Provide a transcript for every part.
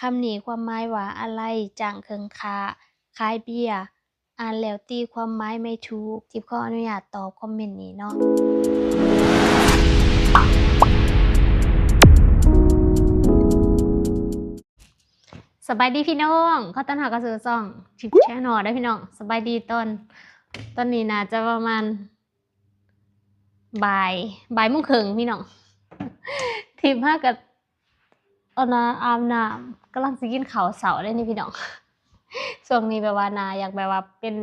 ຄຳນີ້ຄວາມໝາຍວ່າອາໄລ, ຈ້າງເຄື່ອງຄ້າ, ຂາຍເບຍ. ອ່ານແລ້ວຕີຄວາມໝາຍໄມ່ຖືກ, ທິບຂໍອະນຸຍາດຕອບຄອມເມັນນີ້ເນາະ. ສະບາຍດີພີ່ນ້ອງ, ຂໍຕ້ອນຮັບເຂົ້າສູ່ຊ່ອງທິບແຊນແນວເດີພີ່ນ້ອງ. ສະບາຍດີຕອນ, ຕອນນີ້ໜ້າຈະປະມານ ບ່າຍ, ບ່າຍໂມງເຄິ່ງພີ່ນ້ອງ. ທິບຫາກະ ອັນນ່າ ອາບນ້ຳ ກຳລັງຊິກິນເຂົ້າເຊົ້າເດ້ນີ້ພີ່ນ້ອງ. ຊ່ວງນີ້ແບບວ່າໜ້າຢາກແບບວ່າເປັນ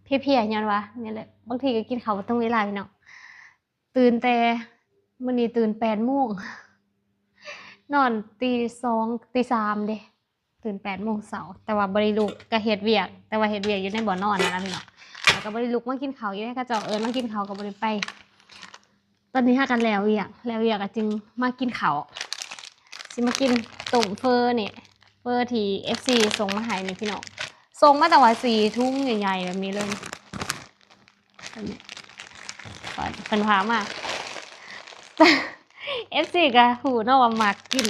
ເພຍໆ ຍ້ອນວ່ານີ້ແຫຼະ ບາງທີກໍກິນເຂົ້າບໍ່ຕົງເວລາພີ່ນ້ອງ. ຕື່ນແຕ່ ມື້ນີ້ຕື່ນແປດໂມງ ນອນຕີສອງ ຕີສາມເດ້. ຕື່ນແປດໂມງເຊົ້າ ແຕ່ວ່າບໍ່ໄດ້ລຸກ ກໍເຮັດວຽກ ແຕ່ວ່າເຮັດວຽກຢູ່ໃນບ່ອນນອນນັ້ນລະພີ່ນ້ອງ. ແລ້ວກໍບໍ່ໄດ້ລຸກມາກິນເຂົ້າຢູ່ໃດ ເຂົາເຈົ້າເອີ້ນມາກິນເຂົ້າກໍບໍ່ໄດ້ໄປ. ຕອນນີ້ຫາກັນແລ້ວວຽກ ແລ້ວວຽກກໍຈຶ່ງມາກິນເຂົ້າ. ຊິມາກິນຕົ້ມເຝີນີ້ ເຝີທີ່ເອັຟຊີສົ່ງມາໃຫ້ນີ້ພີ່ນ້ອງ. ສົ່ງມາຕັ້ງວ່າສີ່ຖົງໃຫຍ່ໆ ແບບນີ້ເລີຍ. ເພິ່ນ ເພິ່ນພາມາ ເອັຟຊີກໍຮູ້ເນາະວ່າມັກກິນ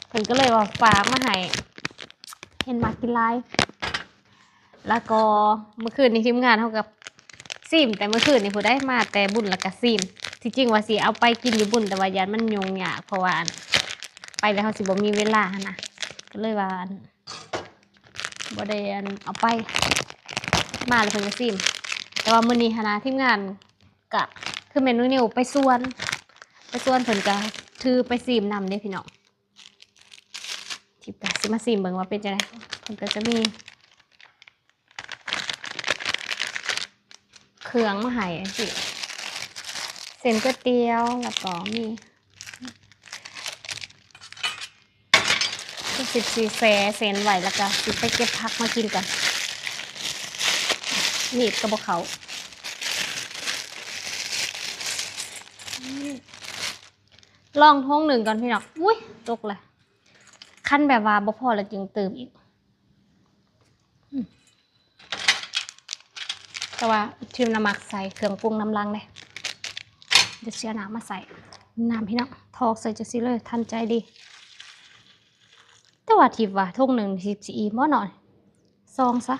ເພິ່ນກໍເລີຍວ່າຝາກມາໃຫ້ ເຫັນມັກກິນຫຼາຍ. ແລ້ວກໍມື້ຄືນນີ້ທີມງານເຮົາກໍຊີມແຕ່ມື້ຄືນນີ້ພຸ້ນໃດ໋ ມາແຕ່ບຸນແລ້ວກໍຊີມ. ທີ່ຈິງວ່າຊິເອົາໄປກິນຢູ່ບຸນ ແຕ່ວ່າຢ້ານມັນຫຍຸ້ງຍາກ ເພາະວ່າ ອັນ ໄປແລ້ວເຮົາຊິບໍ່ມີເວລາຫັ້ນນະ ກໍເລີຍວ່າ ອັນ ບໍ່ໄດ້ ອັນ ເອົາໄປ ມາແລ້ວເພິ່ນກໍຊີມ. ແຕ່ວ່າມື້ນີ້ຫັ້ນນະ ທີມງານກະ ຄືແມ່ນໜູນິວໄປສວນ ໄປສວນ ເພິ່ນກະຖືໄປຊີມນຳເດ້ພີ່ນ້ອງ. ທິບກະຊິມາຊີມເບິ່ງວ່າເປັນຈັ່ງໃດ. ເພິ່ນກໍຈະມີເຄື່ອງມາໃຫ້ຈັ່ງຊີ້ ເສັ້ນກ໋ວຍຕຽວ ແລ້ວກໍມີ ຊິຊິແຊ່ເສັ້ນໄວ້ ແລ້ວກໍຊິໄປເກັບຜັກມາກິນກ່ອນ. ມີດກໍບໍ່ເຂົ້າ. ລອງຖົງໜຶ່ງກ່ອນພີ່ນ້ອງ. ອຸ້ຍ ຕົກແລ້ວ. ຄັນແບບວ່າບໍ່ພໍແລ້ວຈຶ່ງຕື່ມອີກ. ອືມ ແຕ່ວ່າທິບນະມັກໃສ່ເຄື່ອງປຸງນຳຫຼັງເດ້. ດຽວຊິເອົານ້ຳມາໃສ່ ນ້ຳພີ່ນ້ອງ ຖອກໃສ່ຈັ່ງຊີ້ເລີຍ ທັນໃຈດີ. ແຕ່ວ່າທິບວ່າຖົງໜຶ່ງຊິ ຊິອີ່ມບໍ່ເນາະ ຊອງຊະ.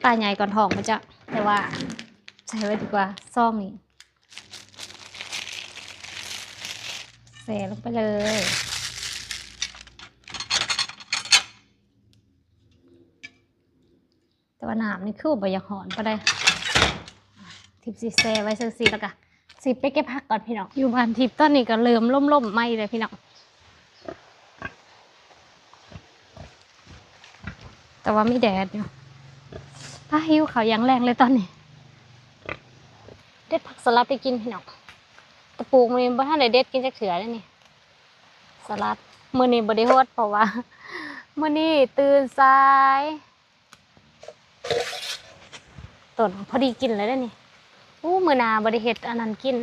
ປາໃຫຍ່ກ່ອນທ້ອງບໍ່ຈັກ ແຕ່ວ່າໃສ່ໄວ້ດີກວ່າ ຊອງນີ້ ແຊ່ລົງໄປເລີຍ. ແຕ່ວ່ານ້ຳນີ້ຄືບໍ່ຢາກຮ້ອນປານໃດ. ທິບຊິແຊ່ໄວ້ຈັ່ງຊີ້ ແລ້ວກະຊິໄປເກັບຜັກກ່ອນພີ່ນ້ອງ. ຢູ່ບ້ານທິບຕອນນີ້ກໍເລີ່ມລົມໆ ມາອີກແລ້ວພີ່ນ້ອງ. ແຕ່ວ່າມີແດດຢູ່. ອ້າ ຫິວເຂົ້າຢ່າງແຮງເລີຍຕອນນີ້. ເດັດຜັກສະຫຼັດໄປກິນພີ່ນ້ອງ. ແຕ່ປູກມື້ນີ້ບໍ່ທັນໄດ້ເດັດກິນຈັກເທື່ອເດ້ນີ້ ສະຫຼັດ. ມື້ນີ້ບໍ່ໄດ້ຫົດ ເພາະວ່າມື້ນີ້ຕື່ນສາຍ. ຕົ້ນພໍດີກິນແລ້ວເດ້ນີ້. ອູ້ ມື້ໜ້າບໍ່ໄດ້ເຮັດອັນນັ້ນກິນ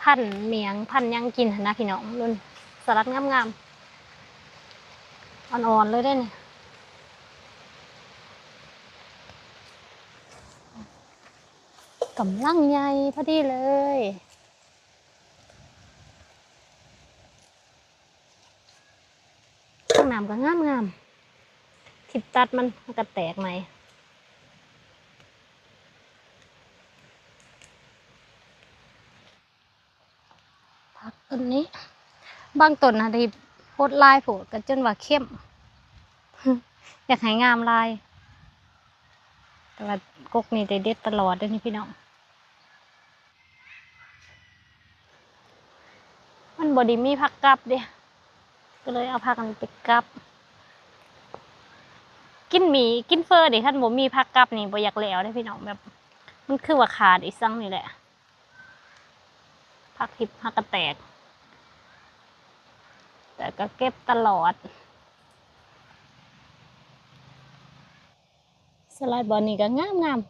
ພັນໝຽງ ພັນຫຍັງກິນຫັ້ນນະພີ່ນ້ອງ. ລຸ້ນສະຫຼັດງາມໆ ອ່ອນໆ ເລີຍເດ້ນີ້. ກຳລັງໃຫຍ່ພໍດີເລີຍ. ຂ້າງໜ້າກໍງາມໆ ທິບຕັດມັນ ມັນກໍແຕກໃໝ່. ຜັກຕົ້ນນີ້ ບາງຕົ້ນຫັ້ນທີ່ຫົດຫຼາຍໂພດ ກໍຈົນວ່າເຂັ້ມ ຢາກໃຫ້ງາມຫຼາຍ. ແຕ່ວ່າກົກນີ້ໄດ້ເດັດຕະຫຼອດເດ້ນີ້ພີ່ນ້ອງ. ມັນບໍ່ໄດ້ມີຜັກກັບເດ້ ກໍເລີຍເອົາຜັກອັນນີ້ໄປກັບ. ກິນໝີ່ ກິນເຝີເດ້ ຄັນບໍ່ມີຜັກກັບນີ້ບໍ່ຢາກແລ້ວເດ້ພີ່ນ້ອງ. ແບບມັນຄືວ່າຂາດອີ່ສັງນີ້ແຫຼະ. ຜັກທິບຫາກະແຕກ ແຕ່ກໍເກັບຕະຫຼອດ. ສະໄລບ່ອນນີ້ກໍງາມໆ.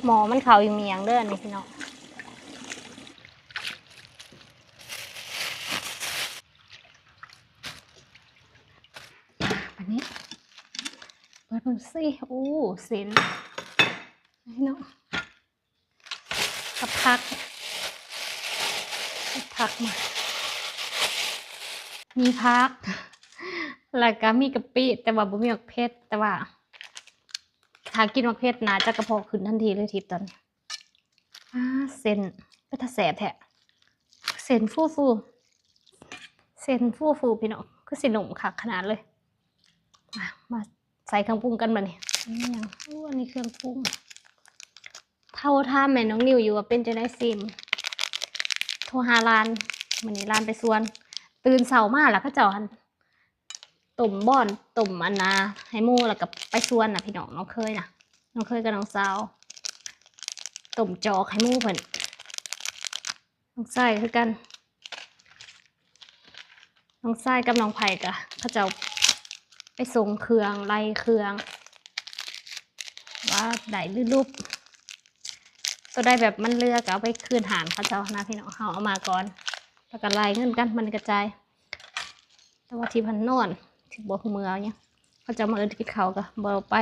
ໝໍ້ມັນເຂົ້າອີ່ໝຽງເດີອັນນີ້ພີ່ນ້ອງ. ນີ້ ເປີດເບິ່ງຊິ ໂອ້ ເສັ້ນເນາະ ກັບຜັກ ກັບຜັກມາ ມີຜັກ ແລ້ວກໍມີກະປິ ແຕ່ວ່າບໍ່ມີໝາກເຜັດ ແຕ່ວ່າຖ້າກິນໝາກເຜັດໜ້າຈະກະເພາະຂຶ້ນທັນທີເລີຍທິບຕອນນີ້. ອາ ເສັ້ນເປັນຕາແຊບແທ້ ເສັ້ນຟູໆ ເສັ້ນຟູໆ ພີ່ນ້ອງ ຄືຊິໜຸ່ມຄັກຂະໜາດເລີຍ. ມາ ມາໃສ່ເຄື່ອງປຸງກັນບາດນີ້. ອັນນີ້ຫຍັງ? ໂອ້ ອັນນີ້ເຄື່ອງປຸງ. ເຮົາຖາມແມ່ນ້ອງນິວຢູ່ວ່າເປັນຈັ່ງໃດຊີມ ໂທຫາຫຼານ. ມື້ນີ້ຫຼານໄປສວນ ຕື່ນເຊົ້າມາແລ້ວເຂົາເຈົ້າຫັ້ນ ຕົ້ມບ່ອນ ຕົ້ມອັນນາໃຫ້ໝູ ແລ້ວກໍໄປສວນນະພີ່ນ້ອງ. ນ້ອງເຂີຍນະ ນ້ອງເຂີຍກັບນ້ອງສາວ ຕົ້ມຈອກໃຫ້ໝູເພິ່ນ. ນ້ອງຊາຍຄືກັນ ນ້ອງຊາຍກັບນ້ອງໄພກໍເຂົາເຈົ້າໄປສົ່ງເຄື່ອງ ໄລ່ເຄື່ອງ ວ່າໄດ້ຫຼືຫຼຸບ. ຕົວໃດແບບມັນເຫຼືອກໍເອົາໄປຄືນຮ້ານເຂົາເຈົ້ານະພີ່ນ້ອງ. ເຮົາເອົາມາກ່ອນ ແລ້ວກໍໄລ່ເງິນກັນ ມັນກະຈ່າຍ. ແຕ່ວ່າທິບຫັ້ນນອນ ທິບບໍ່ຮູ້ເມືອຫຍັງ. ເຂົາເຈົ້າມາເອີ້ນກິນເຂົ້າກໍບໍ່ໄດ້ໄປ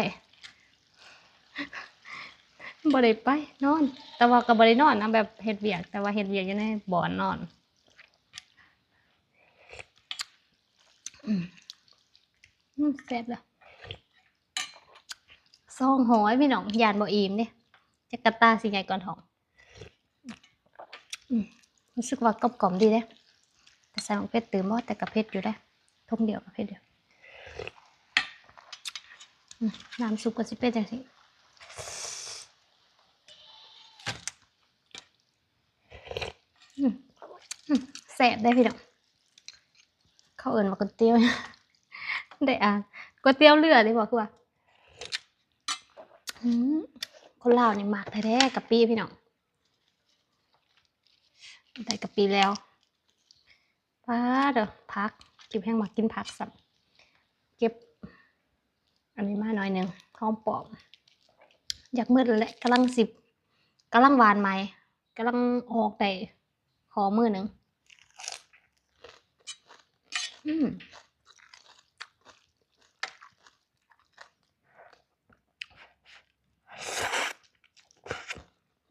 ບໍ່ໄດ້ໄປນອນ. ແຕ່ວ່າກໍບໍ່ໄດ້ນອນນະ ແບບເຮັດວຽກ ແຕ່ວ່າເຮັດວຽກຢູ່ໃນບ່ອນນອນ. ອືມ ອືມ ແຊບເລີຍ. ສອງຮ້ອຍ ພີ່ນ້ອງ ຢ້ານບໍ່ອີ່ມເດ້ ຈັກກະຕາຊິໃຫຍ່ກວ່າທ້ອງ. ອືມ ຮູ້ສຶກວ່າກອມໆ ດີເດ້ ແຕ່ໃສ່ໝາກເຜັດຕື່ມບໍ່ ແຕ່ກະເຜັດຢູ່ເດ້ ຖົງດຽວກະເຜັດຢູ່. ອືມ ນ້ຳຊຸບກໍຊິເປັນຈັ່ງຊີ້. ອືມ ອືມ ແຊບເດ້ພີ່ນ້ອງ. ເຂົາເອີ້ນວ່າກ໋ວຍຕຽວ ໄດ້ອ່ານ ກ໋ວຍຕຽວເຫຼືອເດ້ບໍ່ ຄືວ່າ ອືມ ຄົນລາວນີ້ມັກແທ້ໆ ກະປິພີ່ນ້ອງ. ໄດ້ກະປິແລ້ວ ປາດເດີ ຜັກ ກິບແຮງມັກກິນຜັກຊ້ຳ. ເກັບອັນນີ້ມາໜ້ອຍໜຶ່ງ ຫອມປ້ອມ ຢາກໝົດແລ້ວແຫຼະ ກຳລັງຊິ ກຳລັງຫວ່ານໃໝ່ ກຳລັງອອກໄດ້ ຂໍມື້ໜຶ່ງ. ອືມ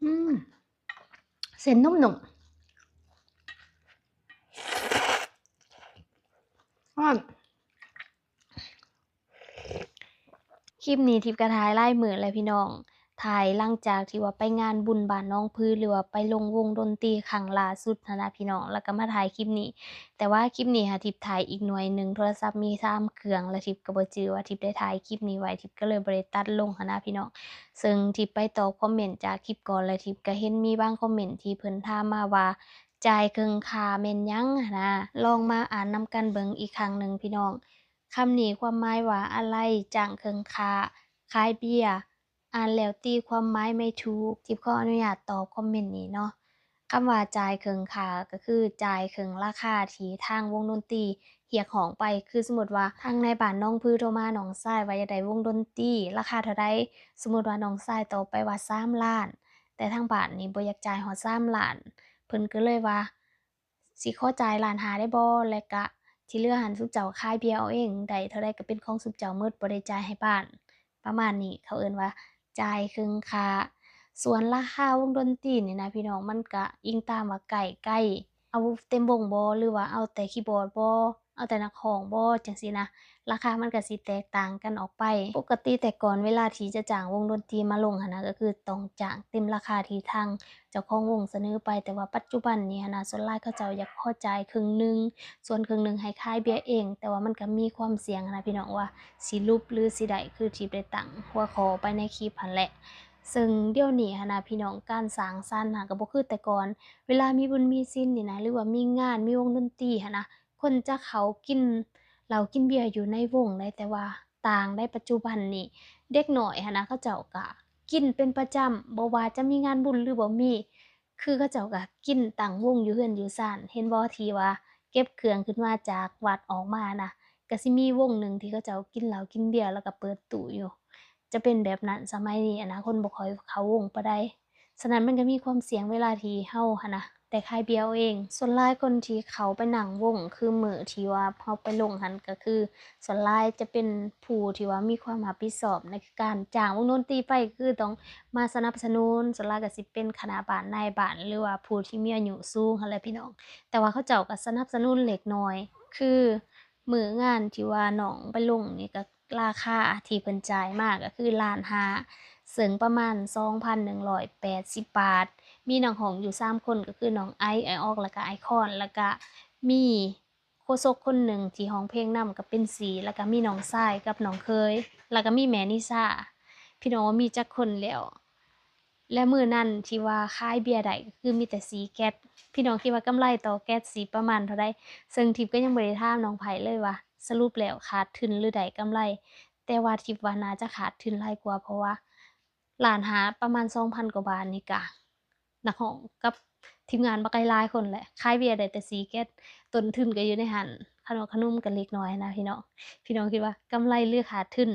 ອືມ ເສັ້ນນຸ້ມໆ ຮ້ອນ. ຄລິບນີ້ທິບກໍຖ່າຍຫຼາຍມື້ແລ້ວພີ່ນ້ອງ ຖ່າຍຫຼັງຈາກທີ່ວ່າໄປງານບຸນບ້ານໜອງຜື ຫຼືວ່າໄປລົງວົງດົນຕີຄັ້ງລ່າສຸດຫັ້ນນະພີ່ນ້ອງ ແລ້ວກໍມາຖ່າຍຄລິບນີ້. ແຕ່ວ່າຄລິບນີ້ຫາທິບຖ່າຍອີກໜ່ວຍໜຶ່ງ ໂທລະສັບມີສາມເຄື່ອງ ແລະທິບກໍບໍ່ຈື່ວ່າທິບໄດ້ຖ່າຍຄລິບນີ້ໄວ້ ທິບກໍເລີຍບໍ່ໄດ້ຕັດລົງຫັ້ນນະພີ່ນ້ອງ. ເຊິ່ງທິບໄປຕອບຄອມເມັນຈາກຄລິບກ່ອນ ແລະທິບກໍເຫັນມີບາງຄອມເມັນທີ່ເພິ່ນຖາມມາວ່າ ຈ່າຍເຄິ່ງຄ່າແມ່ນຫຍັງຫັ້ນນະ. ລອງມາອ່ານນຳກັນເບິ່ງອີກຄັ້ງໜຶ່ງພີ່ນ້ອງ. ຄຳນີ້ຄວາມໝາຍວ່າອະໄລ? ຈ້າງເຄິ່ງຄ່າ ຂາຍເບຍ ອ່ານແລ້ວຕີຄວາມໝາຍໄມ່ຖືກ. ທິບຂໍອະນຸຍາດຕອບຄອມເມັນນີ້ເນາະ. ຄຳວ່າຈ່າຍເຄິ່ງຄ່າ ກໍຄືຈ່າຍເຄິ່ງລາຄາທີ່ທາງວົງດົນຕີຮຽກຮ້ອງໄປ. ຄືສົມມຸດວ່າທາງນາຍບ້ານໜອງຜືໂທມານ້ອງຊາຍວ່າຢາກໄດ້ວົງດົນຕີລາຄາເທົ່າໃດ, ສົມມຸດວ່ານ້ອງຊາຍຕອບໄປວ່າສາມລ້ານ ແຕ່ທາງບ້ານນີ້ບໍ່ຢາກຈ່າຍຮອດສາມລ້ານ ເພິ່ນກໍເລີຍວ່າ ຊິຂໍຈ່າຍລ້ານຫ້າໄດ້ບໍ່ ແລະກະທີ່ເຫຼືອຫັ້ນຊຸມເຈົ້າຂາຍເບຍເອົາເອງ ໄດ້ເທົ່າໃດກໍເປັນຂອງຊຸມເຈົ້າໝົດ ບໍ່ໄດ້ຈ່າຍໃຫ້ບ້ານ ປະມານນີ້ ເຂົາເອີ້ນວ່າຈ່າຍເຄິ່ງຄ່າ. ສ່ວນລາຄາວົງດົນຕີນີ້ນະພີ່ນ້ອງ ມັນກະອີງຕາມວ່າໃກ້ ໄກ ເອົາເຕັມວົງບໍ່ ຫຼືວ່າເອົາແຕ່ຄີບອດບໍ່ ເອົາແຕ່ນັກຮ້ອງບໍ່ ຈັ່ງຊີ້ນະ ລາຄາມັນກະຊິແຕກຕ່າງກັນອອກໄປ. ປົກກະຕິແຕ່ກ່ອນເວລາທີ່ຈະຈ້າງວົງດົນຕີມາລົງຫັ້ນນະ ກໍຄືຕ້ອງຈ້າງເຕັມລາຄາທີ່ທາງ ເຈົ້າຂອງວົງສະເໜີໄປ, ແຕ່ວ່າປັດຈຸບັນນີ້ຫັ້ນນະ ສ່ວນຫຼາຍເຂົາເຈົ້າຢາກຂໍຈ່າຍເຄິ່ງໜຶ່ງ ສ່ວນເຄິ່ງໜຶ່ງໃຫ້ຂາຍເບຍເອງ, ແຕ່ວ່າມັນກໍມີຄວາມສ່ຽງຫັ້ນນະພີ່ນ້ອງ ວ່າຊິຫຼຸບ ຫຼື ຊິໄດ້ ຄືທີ່ໄດ້ຕັ້ງຫົວຂໍ້ໄປໃນຄລິບຫັ້ນແຫຼະ. ເຊິ່ງດຽວນີ້ຫັ້ນນະພີ່ນ້ອງ ການສ້າງສັນຫັ້ນກໍບໍ່ຄືແຕ່ກ່ອນ, ເວລາມີບຸນມີສິນນີ້ນະ ຫຼືວ່າມີງານ ມີວົງດົນຕີຫັ້ນນະ ຄົນຈະເຂົ້າກິນເຫຼົ້າກິນເບຍຢູ່ໃນວົງໃດ, ແຕ່ວ່າ ຕ່າງໃດ ປັດຈຸບັນນີ້ເດັກນ້ອຍຫັ້ນນະ ເຂົາເຈົ້າກະກິນເປັນປະຈຳ ບໍ່ວ່າຈະມີງານບຸນ ຫຼື ບໍ່ມີ ຄືເຂົາເຈົ້າກະກິນຕັ້ງວົງຢູ່ເຮືອນຢູ່ຊານ. ເຫັນບໍ່ ທີ່ວ່າເກັບເຄື່ອງຂຶ້ນມາຈາກວັດອອກມານະ ກະຊິມີວົງໜຶ່ງທີ່ເຂົາເຈົ້າກິນເຫຼົ້າກິນເບຍ ແລ້ວກະເປີດຕູ້ຢູ່ ຈະເປັນແບບນັ້ນ. ສະໄໝນີ້ຫັ້ນນະ ຄົນບໍ່ຄ່ອຍເຂົ້າວົງປານໃດ, ສະນັ້ນມັນກະມີຄວາມສ່ຽງເວລາທີ່ເຮົາຫັ້ນນະ ແຕ່ຂາຍເບຍເອົາເອງ. ສ່ວນຫຼາຍຄົນທີ່ເຂົ້າໄປນັ່ງວົງ ຄືມື້ທີ່ວ່າເຮົາໄປລົງຫັ້ນ ກໍຄືສ່ວນຫຼາຍຈະເປັນຜູ້ທີ່ວ່າມີຄວາມຮັບຜິດຊອບໃນການຈ້າງວົງດົນຕີໄປ ຄືຕ້ອງມາສະໜັບສະໜູນ. ສ່ວນຫຼາຍກໍຊິເປັນຄະນະບ້ານນາຍບ້ານ ຫຼືວ່າຜູ້ທີ່ມີອາຍຸສູງຫັ້ນແຫຼະພີ່ນ້ອງ. ແຕ່ວ່າເຂົາເຈົ້າກໍສະໜັບສະໜູນເລັກນ້ອຍ ຄື ມື້ງານທີ່ວ່ານ້ອງໄປລົງນີ້ ກໍລາຄາທີ່ເພິ່ນຈ່າຍມາກໍຄືລ້ານຫ້າ ເຊິ່ງປະມານສອງພັນໜຶ່ງຮ້ອຍແປດສິບບາດ. ມີນັກຮ້ອງຢູ່ສາມຄົນ ກໍຄືນ້ອງໄອ ໄອອອກ ແລ້ວກໍໄອຄອນ ແລ້ວກໍມີໂຄສົກຄົນໜຶ່ງທີ່ຮ້ອງເພງນຳ ກໍເປັນສີ່ ແລ້ວກໍມີນ້ອງຊາຍກັບນ້ອງເຂີຍ ແລ້ວກໍມີແມ່ນິຊາ. ພີ່ນ້ອງວ່າມີຈັກຄົນແລ້ວ? ແລະ ມື້ນັ້ນທີ່ວ່າຂາຍເບຍໄດ້ກໍຄືມີແຕ່ສີ່ແກັດ. ພີ່ນ້ອງຄິດວ່າກຳໄລຕໍ່ແກັດຊິປະມານເທົ່າໃດ? ເຊິ່ງທິບກໍຍັງບໍ່ໄດ້ຖາມນ້ອງໄພເລີຍວ່າສະຫຼຸບແລ້ວຂາດທຶນ ຫຼື ໄດ້ກຳໄລ, ແຕ່ວ່າທິບວ່າໜ້າຈະຂາດທຶນຫຼາຍກວ່າ ເພາະວ່າລ້ານຫ້າ ປະມານສອງພັນກວ່າບາດນີ້ກະ ນັກຮ້ອງກັບທີມງານບັກຫຼາຍໆຄົນແຫຼະ, ຂາຍເບຍໄດ້ແຕ່ສີ່ແກັດ, ຕົ້ນທຶນກໍຢູ່ໃນຫັ້ນ, ຂະໜົມຂະໜຸມກໍເລັກນ້ອຍນະພີ່ນ້ອງ. ພີ່ນ້ອງຄິດວ່າກຳໄລ ຫຼື ຂາດທຶນ?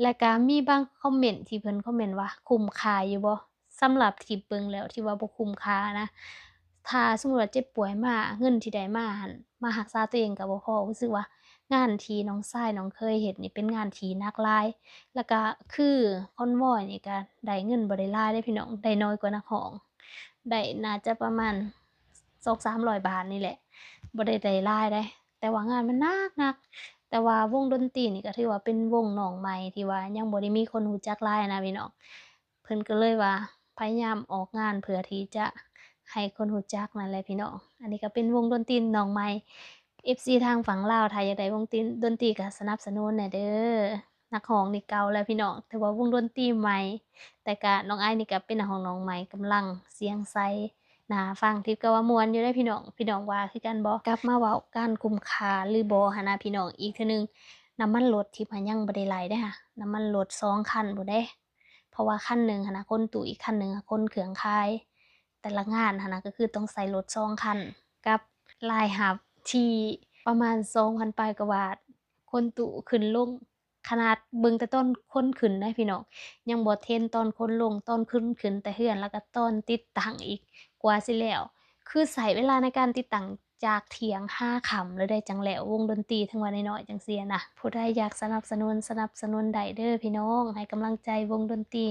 ແລະກະມີບາງຄອມເມັນທີ່ເພິ່ນຄອມເມັນວ່າ ຄຸ້ມຄ່າຢູ່ບໍ່? ສຳລັບທີ່ເບິ່ງແລ້ວ ທີ່ວ່າບໍ່ຄຸ້ມຄ່ານະ. ຖ້າສົມມຸດວ່າເຈັບປ່ວຍມາ ເງິນທີ່ໄດ້ມາຫັ້ນ ມາຮັກສາຕົວເອງກໍບໍ່ພໍ. ຮູ້ສຶກວ່າງານທີ່ນ້ອງຊາຍນ້ອງເຂີຍເຮັດນີ້ເປັນງານທີ່ໜັກຫຼາຍ. ແລະກະຄືຄອນວອຍນີ້ກະໄດ້ເງິນບໍ່ໄດ້ຫຼາຍເດ້ພີ່ນ້ອງ, ໄດ້ໜ້ອຍກວ່ານັກຮ້ອງ, ໄດ້ໜ້າຈະປະມານສອງສາມຮ້ອຍບາດນີ້ແຫຼະ, ບໍ່ໄດ້ໄດ້ຫຼາຍເດ້. ແຕ່ວ່າງານມັນໜັກໆ ແຕ່ວ່າວົງດົນຕີນີ້ກໍຖືວ່າເປັນວົງນ້ອງໃໝ່ ທີ່ວ່າຍັງບໍ່ໄດ້ມີຄົນຮູ້ຈັກຫຼາຍນະພີ່ນ້ອງ. ເພິ່ນກໍເລີຍວ່າພະຍາຍາມອອກງານເພື່ອທີ່ຈະໃຫ້ຄົນຮູ້ຈັກນັ້ນແຫຼະພີ່ນ້ອງ. ອັນນີ້ກໍເປັນວົງດົນຕີນ້ອງໃໝ່. ເອັຟຊີທາງຝັ່ງລາວ ຖ້າຢາກໄດ້ວົງຕີ ດົນຕີກໍສະໜັບສະໜູນແດ່ເດີ. ນັກຮ້ອງນີ້ເກົ່າແລ້ວພີ່ນ້ອງ, ແຕ່ວ່າວົງດົນຕີໃໝ່, ແຕ່ກະນ້ອງໄອນີ້ກະເປັນນັກຮ້ອງນ້ອງໃໝ່ ກຳລັງສຽງໃສ ໜ້າຟັງ. ທິບກໍວ່າມ່ວນຢູ່ເດ້ພີ່ນ້ອງ, ພີ່ນ້ອງວ່າຄືກັນບໍ່? ກັບມາເວົ້າການຄຸ້ມຄ່າຫຼືບໍ່ຫັ້ນນະພີ່ນ້ອງ ອີກເທື່ອໜຶ່ງ. ນ້ຳມັນລົດທິບຫາຍັງບໍ່ໄດ້ໄລ່ເດ້ຫະ, ນ້ຳມັນລົດສອງຄັນພຸ້ນເດ້, ເພາະວ່າຄັນໜຶ່ງຫັ້ນນະຂົນຕູ້, ອີກຄັນໜຶ່ງຫາຂົນເຄື່ອງຂາຍ. ແຕ່ລະງານຫັ້ນນະກໍຄືຕ້ອງໃຊ້ລົດສອງຄັນ ກັບລາຍຮັບທີ່ປະມານສອງພັນປາຍກວ່າບາດ, ຂົນຕູ້ຂຶ້ນລົງ. ຂະໜາດເບິ່ງແຕ່ຕອນຂົນຂຶ້ນນະພີ່ນ້ອງ, ຍັງບໍ່ເຫັນຕອນຂົນລົງ, ຕອນຂົນຂຶ້ນແຕ່ເຮືອນ ແລ້ວກໍຕອນຕິດຕັ້ງອີກ ກວ່າຊິແລ້ວ. ຄືໃຊ້ເວລາໃນການຕິດຕັ້ງຈາກທ່ຽງຫາຄ່ຳເລີຍໄດ້ ຈັ່ງແລ້ວວົງດົນຕີ ເຖິງວ່ານ້ອຍໆ ຈັ່ງຊີ້ນະ. ຜູ້ໃດຢາກສະໜັບສະໜູນ ສະໜັບສະໜູນໄດ້ເດີພີ່ນ້ອງ, ໃຫ້ກຳລັງໃຈວົງດົນຕີ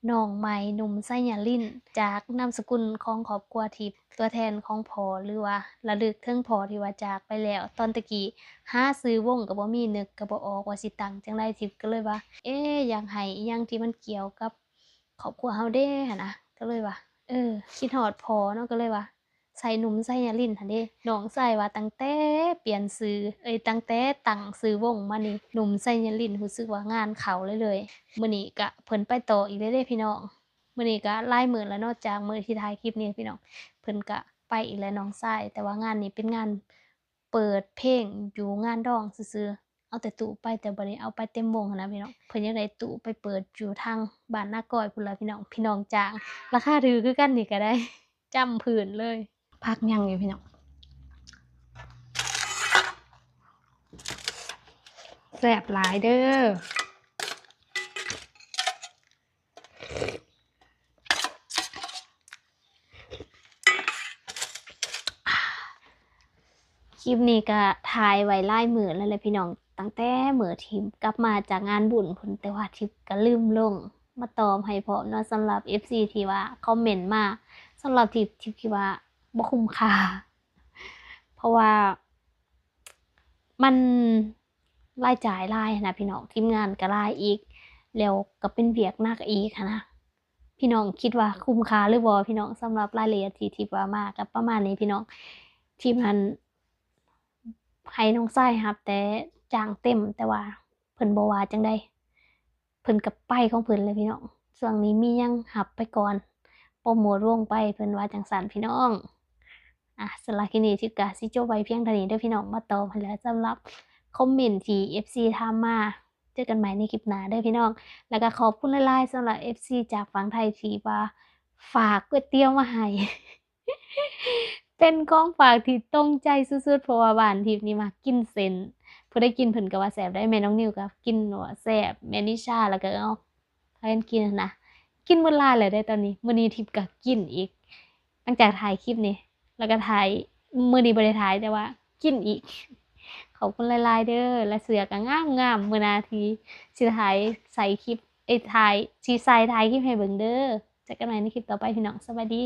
ນ້ອງໃໝ່ ໜຸ່ມໄຊຍະລິນ ຈາກນາມສະກຸນຂອງຄອບຄົວທີ່ຕົວແທນຂອງພໍ່ ຫຼືວ່າລະລຶກເຖິງພໍ່ທີ່ວ່າຈາກໄປແລ້ວ. ຕອນແຕ່ກີ້ຫາຊື່ວົງກໍບໍ່ມີ, ນຶກກໍບໍ່ອອກວ່າຊິຕັ້ງຈັ່ງໃດ. ທິບກໍເລີຍວ່າ ເອ ຢາກໃຫ້ອີ່ຫຍັງທີ່ມັນກ່ຽວກັບຄອບຄົວເຮົາເດ້ຫັ້ນນະ, ກໍເລີຍວ່າ ເອີ ຄິດຮອດພໍ່ເນາະ, ກໍເລີຍວ່າ ໃສ່ໜຸ່ມໄຊຍະລິນຫັ້ນເດ້. ນ້ອງຊາຍວ່າຕັ້ງແຕ່ປ່ຽນຊື່ ເອີຍ ຕັ້ງແຕ່ຕັ້ງຊື່ວົງມານີ້ ໜຸ່ມໄຊຍະລິນ ຮູ້ສຶກວ່າງານເຂົ້າເລື້ອຍໆ. ມື້ນີ້ກະເພິ່ນໄປຕໍ່ອີກແລ້ວເດ້ພີ່ນ້ອງ. ມື້ນີ້ກະຫຼາຍມື້ແລ້ວເນາະ ຈາກມື້ທີ່ຖ່າຍຄລິບນີ້ພີ່ນ້ອງ, ເພິ່ນກະໄປອີກແລ້ວນ້ອງຊາຍ. ແຕ່ວ່າງານນີ້ເປັນງານເປີດເພງຢູ່ງານດອງຊື່ໆ. ເອົາແຕ່ຕູ້ໄປ, ແຕ່ບໍ່ໄດ້ເອົາໄປເຕັມວົງຫັ້ນນະພີ່ນ້ອງ. ເພິ່ນຢາກໄດ້ຕູ້ໄປເປີດຢູ່ທາງບ້ານນາກອຍພຸ້ນລະພີ່ນ້ອງ, ພີ່ນ້ອງຈ້າງ. ລາຄາຖືກຄືກັນນີ້ກໍໄດ້ ຈ້ຳພື້ນເລີຍ. ຜັກຍັງຢູ່ພີ່ນ້ອງ, ແຊບຫຼາຍເດີ. ຄລິບນີ້ກໍຖ່າຍໄວ້ຫຼາຍມື້ແລ້ວແຫຼະພີ່ນ້ອງ, ຕັ້ງແຕ່ມື້ທີ່ກັບມາຈາກງານບຸນພຸ້ນ, ແຕ່ວ່າທິບກໍລືມລົງມາຕອບໃຫ້ພ້ອມເນາະ. ສຳລັບເອັຟຊີທີ່ວ່າຄອມເມັນມາ, ສຳລັບທິບ ທິບຄິດວ່າບໍ່ຄຸ້ມຄ່າ ເພາະວ່າມັນລາຍຈ່າຍຫຼາຍຫັ້ນນະພີ່ນ້ອງ, ທີມງານກໍຫຼາຍອີກ ແລ້ວກໍເປັນວຽກໜັກອີກຫັ້ນນະ. ພີ່ນ້ອງຄິດວ່າຄຸ້ມຄ່າຫຼືບໍ່ພີ່ນ້ອງ? ສຳລັບລາຍລະອຽດທີ່ທິບວ່າມາກໍປະມານນີ້ພີ່ນ້ອງ. ທິບຫັ້ນໃຫ້ນ້ອງຊາຍຮັບແຕ່ຈ້າງເຕັມ, ແຕ່ວ່າເພິ່ນບໍ່ວ່າຈັ່ງໃດ, ເພິ່ນກໍໄປຂອງເພິ່ນເລີຍພີ່ນ້ອງ. ຊ່ວງນີ້ມີຫຍັງຮັບໄປກ່ອນ, ໂປຣໂມດວົງໄປ, ເພິ່ນວ່າຈັ່ງຊັ້ນພີ່ນ້ອງ. ອ່ະ ສຳລັບຄລິບນີ້ທິບກະຊິຈົບໄວ້ພຽງເທົ່ານີ້ເດີພີ່ນ້ອງ, ມາຕອບໃຫ້ແລ້ວສຳລັບຄອມເມັນທີ່ເອັຟຊີຖາມມາ. ເຈີກັນໃໝ່ໃນຄລິບໜ້າເດີພີ່ນ້ອງ. ແລ້ວກໍຂອບຄຸນຫຼາຍໆສຳລັບເອັຟຊີຈາກຝັ່ງໄທທີ່ວ່າຝາກກ໋ວຍຕຽວມາໃຫ້ ເປັນຂອງຝາກທີ່ຕົງໃຈສຸດໆ ເພາະວ່າບ້ານທິບນີ້ມັກກິນເສັ້ນ, ຜູ້ໃດກິນເພິ່ນກໍວ່າແຊບໄດ໋. ແມ່ນ້ອງນິວກໍກິນວ່າແຊບ, ແມ່ນິຊາ ແລ້ວກໍ ເອົາ ພາກັນກິນຫັ້ນນະ, ກິນໝົດລານແລ້ວເດ້ຕອນນີ້. ມື້ນີ້ທິບກໍກິນອີກ, ໄປ ຫຼັງຈາກຖ່າຍຄລິບນີ້ ແລ້ວກໍຖ່າຍ ມື້ນີ້ບໍ່ໄດ້ຖ່າຍ ແຕ່ວ່າກິນອີກ. ຂອບຄຸນຫຼາຍໆເດີ ແລະ ເສື້ອກໍງາມໆ. ມື້ໜ້າທີ່ຊິຖ່າຍໃສ່ຄລິບ ເອີຍ ຖ່າຍ ຊິໃສ່ຖ່າຍຄລິບໃຫ້ເບິ່ງເດີ. ເຈີກັນໃໝ່ໃນຄລິບຕໍ່ໄປ ພີ່ນ້ອງ. ສະບາຍດີ.